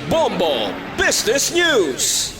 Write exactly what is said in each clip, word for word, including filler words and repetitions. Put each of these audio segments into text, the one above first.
Bombo Business News.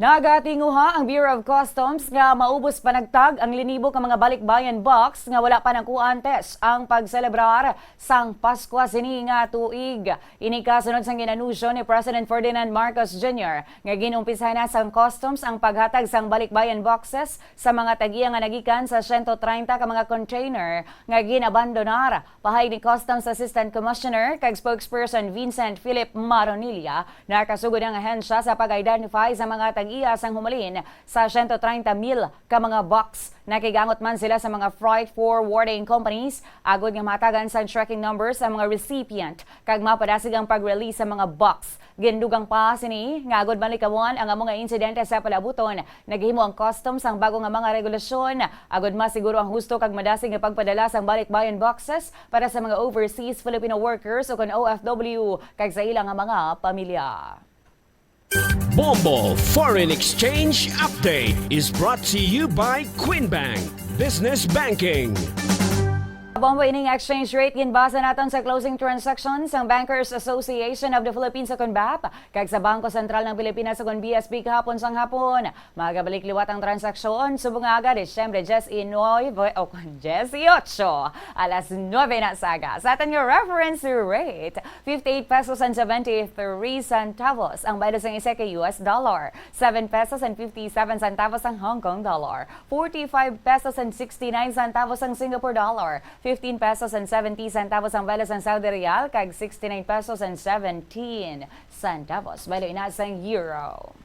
Nagatinguha ang Bureau of Customs nga maubos panagtag ang linibo ka mga balikbayan box nga wala pa nakuha antes ang pagselebrar sang Paskwa sini nga tuig. Ini kasunod sang ginanunsyo ni President Ferdinand Marcos Junior nga ginumpisahan na sang Customs ang paghatag sang balikbayan boxes sa mga tag-iya nga nagikan sa siyento treinta ka mga container nga ginabandonar. Pahayag ni Customs Assistant Commissioner kag Spokesperson Vincent Philip Maronilla, nakasugod ang ahensya sa pag-identify sa mga tag-iya sang humalin sa siyento treinta mil ka mga box. Nakigangot man sila sa mga freight forwarding companies agod nga mahatagan sang tracking numbers ang mga recipient kag mapadasig ang pag-release sa mga box. Gindugang pa sini nga agod malikawan ang amo nga insidente sa palabuton, naghimo ang Customs sang bago nga mga regulasyon agod masiguro ang husto kag madasig nga pagpadala sang balikbayan boxes para sa mga overseas Filipino workers o kon O F W kag sa ila nga mga pamilya. Bombo Foreign Exchange Update is brought to you by Queen Bank Business Banking. Bombo, ining exchange rate ginbasa naton sa closing transactions sang Bankers Association of the Philippines o kon bap kag sa Bangko Sentral ng Pilipinas o kon B S P kahapon sang hapon. Magabalik liwat ang transaksyon subong nga aga, Disyembre diyes y nuebe o kon diyes y otso, alas nuebe na sa aga. Sa aton nga reference rate, fifty-eight pesos and seventy-three centavos ang bayad sang isa ka U S dollar, seven pesos and fifty-seven centavos ang Hong Kong dollar, forty-five pesos and sixty-nine centavos ang Singapore dollar, fifteen pesos and seventy centavos ang bayad sang Saudi Riyal, kag sixty-nine pesos and seventeen centavos bayad ina sang Euro.